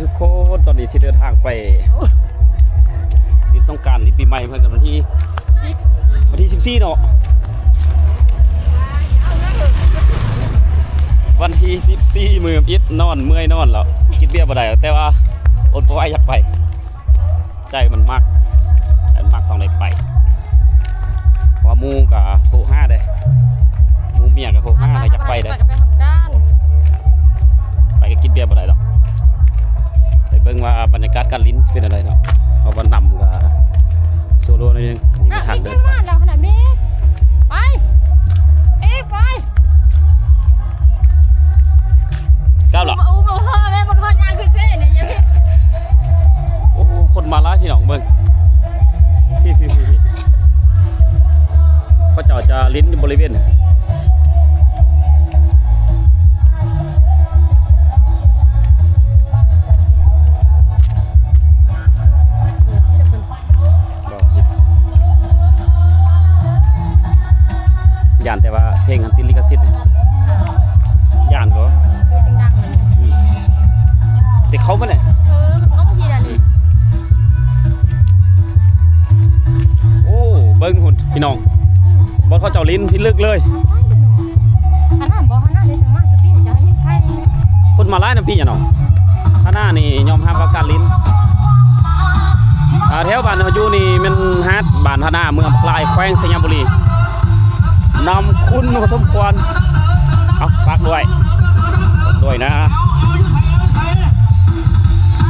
ທຸກຄົນ ຕອນນີ້ຊິເດີນທາງໄປຫຼິ້ນສົງການ ຫຼິ້ນປີໃໝ່ເພິ່ນກັນ ວັນທີສິບ ວັນທີສິບສີ່ເນາະ ວັນທີສິບສີ່ ມື້ອິດນອນ ເມື່ອຍນອນແລ້ວ ກິນເບຍບໍ່ໄດ້ ແຕ່ວ່າອົດບໍ່ໄຫວ ຢາກໄປ ໃຈມັນມັກ ໃຈມັກຕ້ອງໄດ້ໄປ ເພາະວ່າໝູ່ກະໂທຫາເດ້ ໝູ່ເມຍກະໂທຫາ ຢາກໄປເດ້ ໄປກະກິນເບຍບໍ່ໄດ້ດອກ ໄປເບິ່ງວ່າບັນຍາກາດການຫຼິ້ນຊິເປັນແນວໃດເນາະ ເພາະວ່ານ້ຳກະໂຊໂລໜ້ອຍໜຶ່ງ ນີ້ກະທາງເດີນໄປ ເມກ ໄປ ເອກ ໄປ ກັບລະ ອຸ້ມເອົາເຮີແມ່ ບັກເຮີຍ່າງຂຶ້ນເຊນີ້ ໂອ້ ຄົນມາຫຼາຍພີ່ນ້ອງເບິ່ງ ພີ່ໆໆ ເຂົາເຈົ້າຈະຫຼິ້ນຢູ່ບໍລິເວນ ບໍ່ຜິດ ຢ້ານແຕ່ວ່າເພງຫັ້ນຕິດລິຂະສິດນີ້ ຢ້ານກໍ ເອີ ຈັ່ງດັງນັ້ນ ອືມ ແຕ່ເຂົາມາແຫຼະ ເອີ ເຂົາມາພີ້ລະນີ້ ໂອ້ ເບິ່ງພຸ້ນພີ່ນ້ອງ ອືມ ບ່ອນເຂົາເຈົ້າຫຼິ້ນພີ້ເລິກເລີຍ ອັນນັ້ນບໍ່ ອັນນັ້ນນີ້ ເພິ່ນມາຫຼາຍນຳປີຫຍັງເນາະ ທ່ານານີ້ຍອມຮັບວ່າການຫຼິ້ນ ອ່າ ແຖວບ້ານເຮົາຢູ່ນີ້ແມ່ນຫາດບ້ານທ່ານາ ເມືອງປາກລາຍ ແຂວງໄຊຍະບູລີ ນ້ຳຂຸ່ນພໍສົມຄວນ ເອົາ ຝາກດ້ວຍ ດ້ວຍນະ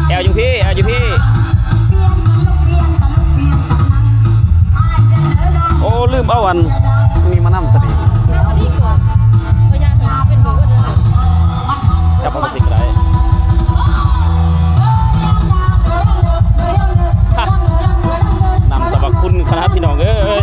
ແອວຢູ່ພີ້ ແອວຢູ່ພີ້ ໂອ້ ລືມເອົາອັນນີ້ມານຳຊະດີ ເອົາດີກວ່າ ບໍ່ຢາກໃຫ້ເປັນເບີເບິດເດີ ຈັບເອົາຊິກະໄດ້ ນຳສະບັກຄຸນຂະໜາດພີ່ນ້ອງເອີຍ.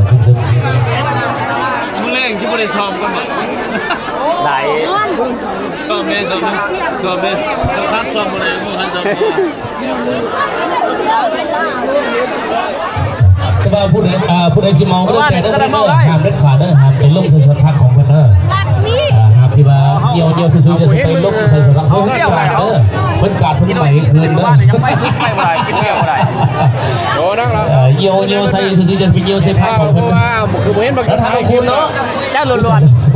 ຊຸມໆ ມື້ແລງຊິບໍ່ໄດ້ຊ້ອມກັນບໍ່? ໄດ້ ຊ້ອມແດ່ ຊ້ອມແດ່ ຊ້ອມແດ່ ຄັດຊ້ອມບໍ່ໄດ້ ບໍ່ຄັດຊ້ອມບໍ່ໄດ້ ແຕ່ວ່າຜູ້ໃດ ອ່າ ຜູ້ໃດຊິເມົາກໍແລ້ວແຕ່ເດີ ຫ້າມເດັດຂາດເດີ ຫ້າມໄປລົງໃສ່ສວນຜັກຂອງເພິ່ນເດີ ອ່າ ຫ້າມທີ່ວ່າຍ່ຽວໆຊື່ໆ ຢ່າຊິໄປລົງໃສ່ສວນຜັກເພິ່ນ ເພິ່ນກາດເດີ ເພິ່ນກາດເພິ່ນໄໝຄືນເດີ ຍັງໄປສຸດໄປບໍ່ໄດ້ ກິນແກ້ວບໍ່ໄດ້ ໂອ້ ນັກລະ ເອີ ຍ່ຽວໆໃສ່ຊື່ໆ ຢ່າໄປຍ່ຽວໃສ່ຜັກຂອງເພິ່ນ ຄືບໍ່ເຫັນບັກ ແລ້ວທາງຄຸນເນາະ ເຈົ້າລ້ວນໆ ເ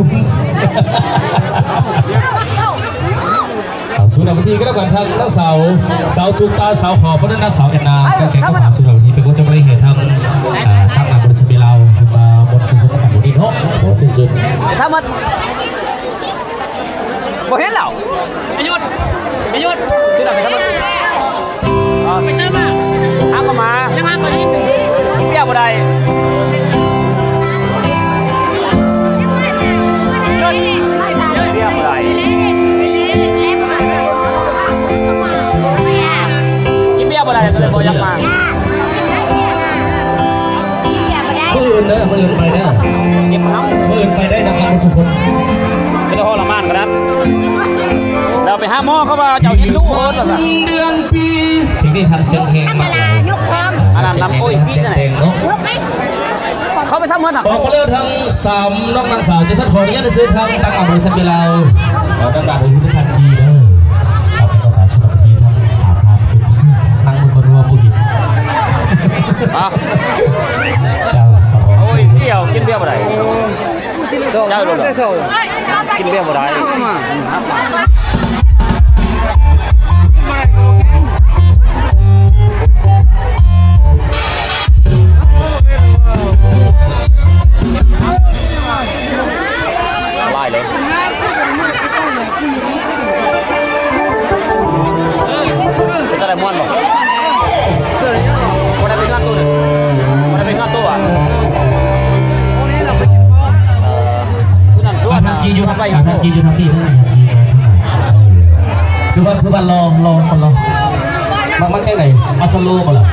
ອົາ ສູ້ໜ້າເວທີກໍແລ້ວກັນ ທັງ ທັງສາວ ສາວຕຸກຕາ ສາວຂໍ ເພິ່ນນັ້ນ ສາວແອນນາ ກໍແຂ່ງກັນມາສູ້ໜ້າເວທີ ເປັນກຳລັງໃຈໃຫ້ທັງ ອ່າ ທັງໜ້າບໍລິສັດເບລາວ ເພິ່ນມາມ່ວນຊື່ໆກັນຢູ່ນີ້ເນາະ ມ່ວນຊື່ໆ ສາມາດ ບໍ່ເຫັນແລ້ວ ປະຍຸດ ປະຍຸດ ຊື່ໜ້າເວທີ ໄປໃສມາ? ຫາກໍມາ ຍັງຫາກໍເຫັນ ກິນເບຍບໍ່ໄດ້ ກິນເບຍບໍ່ໄດ້ ກິນເບຍບໍ່ໄດ້ ກໍເລີຍບໍ່ຢາກມາ ມື້ອື່ນເດີ ມື້ອື່ນໄປເດີ ເກັບເຮົາ ມື້ອື່ນໄປໄດ້ນຳກັນທຸກຄົນ ຄືໄດ້ຮອດລະມານຂະໜາດ ແລ້ວໄປຫາໝໍ ເຂົາວ່າເຈົ້າເຮັດດຸໂພດວ່າຊັ້ນ ເດືອນປີ ເພງນີ້ທັນສຽງແຮງມາກ ອັນນັ້ນນຳໂອ້ຍຊິຫັ້ນແຫຼະ ເຂົາໄປຊ້ຳເໝິດນະ ອອກມາເລີຍທັງສາມນ້ອງນາງສາວ ຈະສັກຂໍອະນຸຍາດເຊີນທາງ ທາງບໍລິສັດເບລາວ ເອີ ທາງດ້ານຜູ້ທີ່ທັນດີເດີ ເອົາເປັນປະທານສຸນທະນະທຳທັງສາມທ່ານ ນັ່ງເບິ່ງກ່ອນວ່າຜູ້ເຫັນ ຮະ ເຈົ້າ ໂອ້ຍ ສຽວ ກິນເບຍບໍ່ໄດ້ ເຈົ້າໂລດ ກິນເບຍບໍ່ໄດ້. ໂລບໍ່ລະ? ລະບົງ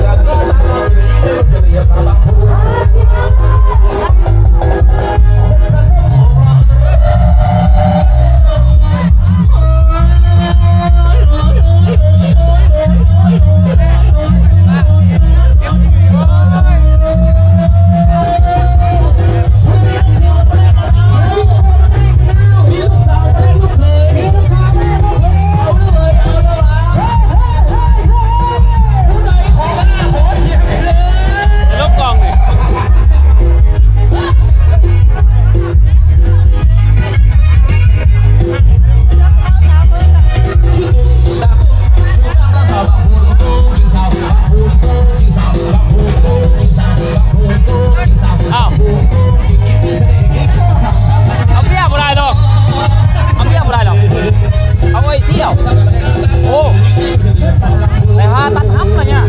ລະບົງ. ອ້າວ ເອົາເບຍບໍ່ໄດ້ດອກ ເອົາເບຍບໍ່ໄດ້ດອກ ເອົາໄອ້ທ່ຽວ. ໂອ້ ໄດ້ຫ້າຕັນຫ້ຳລະເນີ້ຍ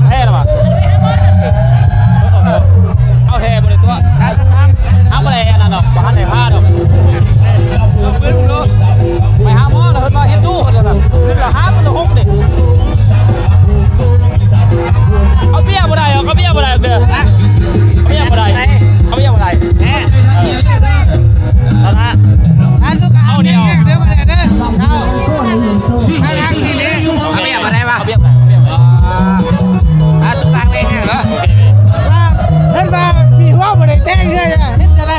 ແທ້ລະວະ ເອົາແທ້ບໍ່ໄດ້ຕົວະ ຫ້າຕັນຫ້ຳ ຫ້າບໍ່ໄດ້ອັນນັ້ນດອກ ບໍ່ທັນໄດ້ພາດອກ ໄປຫາໝໍແລ້ວເພິ່ນວ່າເຮັດດູ ເພິ່ນວ່າ ຂຶ້ນລະຫ້າ ຂຶ້ນລະຫົກເດ້. ເອົາເບຍບໍ່ໄດ້ ເອົາເບຍບໍ່ໄດ້ເດີ ເອົາເບຍບໍ່ໄດ້ ເອົາເບຍບໍ່ໄດ້ ເອີ ເອົາລະ ເອົາດຽວ ເອົາເບຍບໍ່ໄດ້ວະ ເອົາເບຍບໍ່ໄດ້ ເອົາເບຍບໍ່ໄດ້ ເອີ ອ່າ ສຸກາງເວງເດີ ເພິ່ນວ່າມີຫົວບໍ່ໄດ້ແຕ່ງເທື່ອ ເຮັດຈັ່ງໃດ?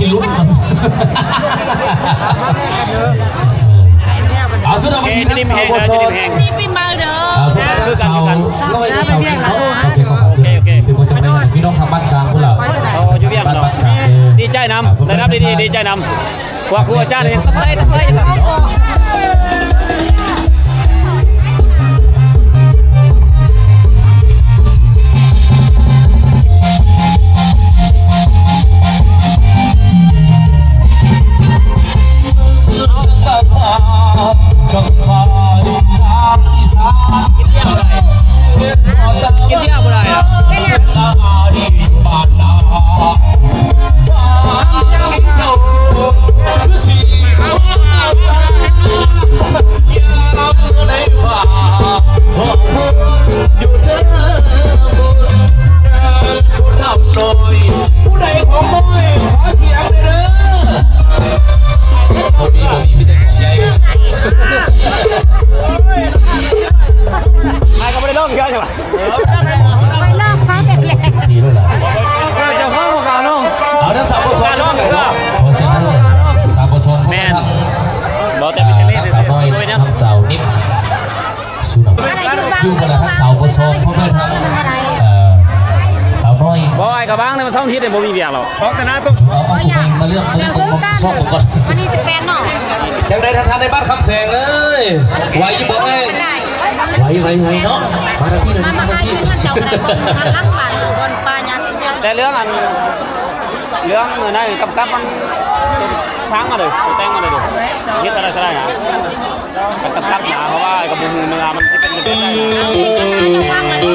ຊິຫຼຸດ ເອົາ ສຸດຍອດ ວັນນີ້ທັງສາວບໍ່ຊອນ ດີປີໃໝ່ເດີ ເອີ ພວກເຮົາທັງສາວ ເຮົາໄດ້ສາວກິນເນາະ ໂອເຄ ໂອເຄ ໂອເຄ ຖືວ່າຈະໄດ້ພີ່ນ້ອງທາງບ້ານກາງພຸ້ນລະ ໂອ້ ຢູ່ວຽງເນາະ ດີໃຈນຳ ໄດ້ຮັບດີໆ ດີໃຈນຳ ພວກຄູອາຈານຍັງຕັກໃສ່ ຕັກໃສ່ ກິນເບຍບໍ່ໄດ້ ກິນເບຍບໍ່ໄດ້ ຜູ້ໃດຂອງນ້ອຍ ຂໍສຽງແດ່ເດີ ບໍ່ມີ ບໍ່ມີ ມີແຕ່ຂອງໃຫຍ່ ອ້າຍກໍບໍ່ໄດ້ຮ້ອງເທື່ອໃຊ່ປະ? ໄປລອກເຂົາແດ່ແຫຼະ ດີແລ້ວລະ ເຈົ້າຂອງບໍ່ກ້າລົງ ເອົາ ທັງສາວບໍ່ຊອນ ຂໍສຽງໃຫ້ສາວບໍ່ຊອນ ແມ່ນ ບໍ່ແຕ່ເປັນເລດ ທັງສາວນ້ອຍ ທັງສາວນິບ ສຸດຍອດ ຢູ່ບໍ່ລະ ທັງສາວບໍ່ຊອນ ເພາະວ່າທັງ ເອີ ສາວນ້ອຍ ບໍ່ ອ້າຍກໍບາງໃນວັນເສົາອາທິດນີ້ບໍ່ມີວຽກແລ້ວ ເພາະຕະໜາຕົກ ເອົາ ເອົາ ຜູ້ໃດມາເລືອກ ມາເລືອກ ມາຊອກເບິ່ງກ່ອນ ວັນທີສິບແປດເນາະ ຈັ່ງໃດທ່ານໃນບ້ານຄຳແສງເອີຍ ໄຫວຢູ່ບໍ່ເອີຍ ໄຫວ ໄຫວ ໄຫວເນາະ ມາທາງພີ້ເດີ ມາ ມາທາງພີ້ ມາ ມາ ເຈົ້າ ມາຫຼັງບ້ານ ບ່ອນປ່າຫຍ້າສີຂຽວ ແຕ່ເລື່ອງອັນ ເລື່ອງນັ້ນກຳກັບມັນ ສ້າງມາເດີ ແຕ່ງມາເດີ ເຮັດສະໄລສະໄລນະ ກຳກັບນະ ເພາະວ່າກໍບໍ່ຮູ້ເນື້ອມັນຊິເປັນຈັ່ງໃດ